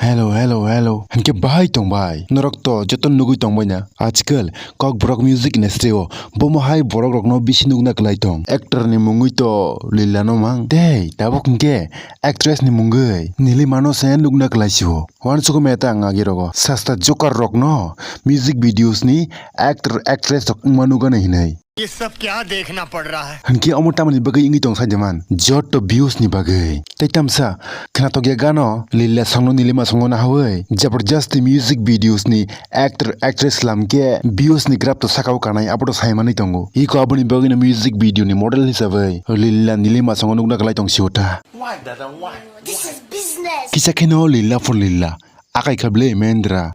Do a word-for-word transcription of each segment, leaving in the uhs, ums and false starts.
Hello, hello, hello. Hinkhe bahai tong bai? Norok to joto nugui tong bai na? Ajkal Kokborok music industry o bomo hai borok rokno bisi nukna kwlai tong. Actor ni mungwi to Lila no mang. Tei tabuk hinkhe actress ni mungwi Nilima no se nukna kwlai sio. Wansukmeta ang agi rogo. Sasta joker rokno music videos ni actor, actress rok wngma nugana hinwi. ये सब क्या देखना पड़ रहा है? Hinkhe omo tamoni bagwi wngwi tong sai de man? Joto views ni bagwi. Tei tamsa khnatok ya gano Lila song no Nilima song no nahawi jabardasti music videos ni actor actress lam khe views ni graph to saka o kanai abo to sai manwi tongo. Iko aboni bagwi no music video ni model hisabai Lila Nilima song no nukna kwlai tong sio ta. Why, dada, why? This is business. Kisa kheno Lila for Lila. Akai kha ble Mendra.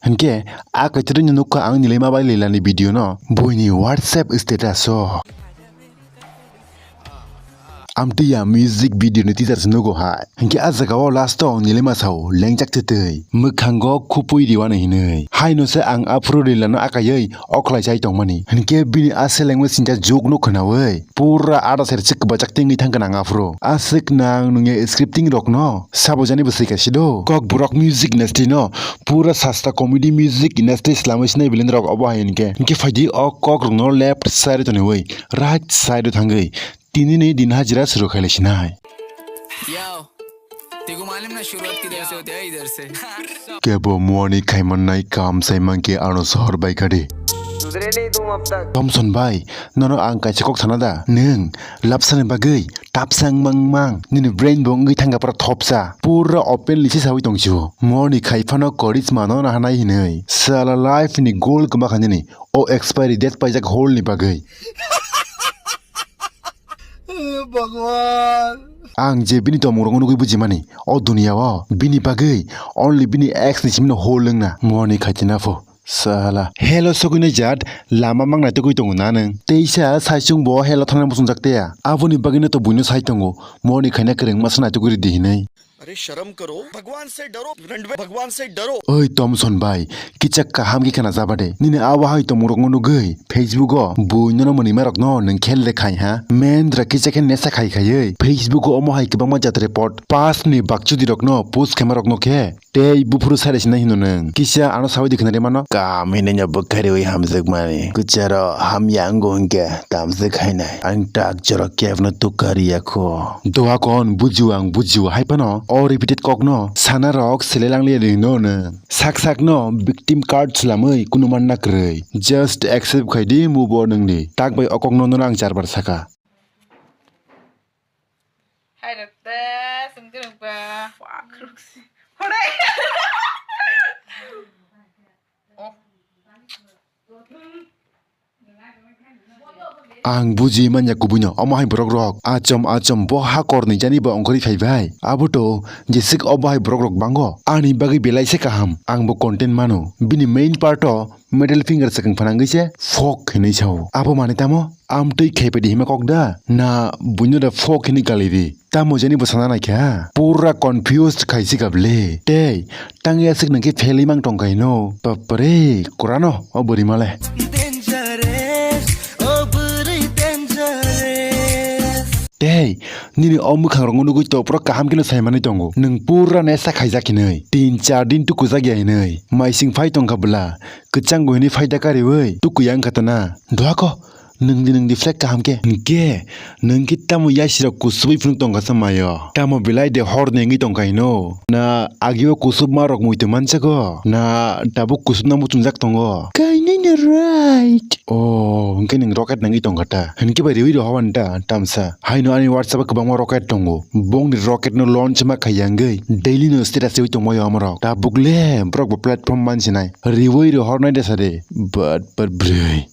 Hinkhe a kwchwrwino nukha ang Nilima bai Lila ni video no buini WhatsApp status o. Amtwi ya music video ni teaser se nugo hai. Hinkhe a jaga o last o Nilima sao lengjak twi twi mwkhango khupui riwani hinwi. Haino se ang aphuru Lila no akaiwi okhlai chai tongmani. Hinkhe bini a selengwi singcha juk no khwnawi. Pura ada ser sik bachak tingwi thang kana nga phuru. Aswk nang nungya scripting rok no sabo jani bo sika sido. Kokborok music industry no pura sasta comedy music industry slamwi sinai bilin rok obo hai hinkhe. Hinkhe phaidi o kok rok no left side o toniwi right side o thangwi tini ni din hajira suru khailai sinai. Yo. Teko malim na shuruat kidhar se hote hai, idhar se. Kebo muani khaimannai kam sai mangke ano sohor bai kadi. सुधरे नहीं तुम अब तक। Thomson bai, nono ang kaisa kok sana da. Nwng lapsani bagwi tapsang mang mang. Nini brain bo wngwi thangkha pura thopsa. Pura openly se sawi tongsibo. Muani khai phano korisma no nahanai hinwi. Sala life ni goal kwma kha nini. O expiry date paijak hol ni bagwi. Bhagwan. Ang je bini tongmung rokno nugwi bujimani, o duniya o bini bagwi only bini ex ni simi no hol wngna moni khatina pho. Sala. Hello sogwino jat, lama mang naitugwi tongo na nwng? Teisa saichung bo hello thangna muchungjak teya. Aboni bagwino to buino sai tongo, moni khaina kwrwngma se naitugwi ridi hinwi. अरे शर्म करो, भगवान से डरो, रणवीर, भगवान से डरो। Oi Thomson bai, kichak kaham khe khana jaba de. Nini awa hai tongmung rokno nugwi Facebook o bui nono mwnwi ma rokno nwng khel de khai ha. Mendra kichak khe nesa khai khaiwi Facebook o omo hai kwbangma jat report pass ni bakchudi rokno post khaima rokno khe tei buphuru sari sinai hino nwng. Kisa ano sawi di khna rimano. Kaham hinwi no bwkhariwi hamjwkmani. Kwcharo hamya wngo hinkhe tamjwk hainai. Ang tak jora kebno tukariya kho. Doa kon bujio ang bujio hai phano o repeated kokno sana rok sele langliya di hino nwng. Sak sakno victim card swlamwi kunu manna kwrwi. Just accept khai di move on wngdi. Tak bai o kokno nono ang charbar saka. Hai rok te sengkhe rok ba. Fuck, rok si. Hore. Oh. Ang buji manya kubuino omo hai borok rok achom achom bo ha korni jani bo ongkhorwi phai bai. Abo to jesik obo hai borok rok bango ani bagwi belai se kaham. Ang bo content mano. Bini main part o middle finger swkang phanangwi se fork hinwi sao. Abo mane tamo? Amtwi khaipai di hima kok da? Na buino da fork hinwi gali di. Tamo jani bo sana naikha. Pura confused khaisi kable. Tei tangya sik nangkhe phelwi mang tongkha hino. Bapre, kurano o bwrwi male. Dangerous, o bwrwi dangerous. Tei nini o mwkhang rokno nugwi to pura kaham kheno sai manwi tongo. Nwng pura nesa khaijak hinwi. Tin char din tukujak ya hinwi. Maising phai tongkha bwla. Kwchangbo hinwi phai da kariwi. Tukuya wngkha tana. Dohako. Nwng di, nwng di flag kaham khe. Hinkhe, nwng khe tamo yasirok kusubui phunuk tongkha sa mayo. Tamo belai de hor nengwi tongkha hino. Na agio kusubma rok muitu manchago. Na tabuk kusubna muchungjak tongo. Kainwi no right. Oh, hinkhe nwng rocket nangwi tongkha ta. Hinkhe bai riwi rohor ta, tamsa. Haino ani WhatsApp o kwbangma rocket tongo. Bongni rocket no launch ma khaiya wngwi. Daily no status riwi tongmaio amorok. Tabuk le borok bo platform mansinai. Riwi rohornai de sade. But, but brwi.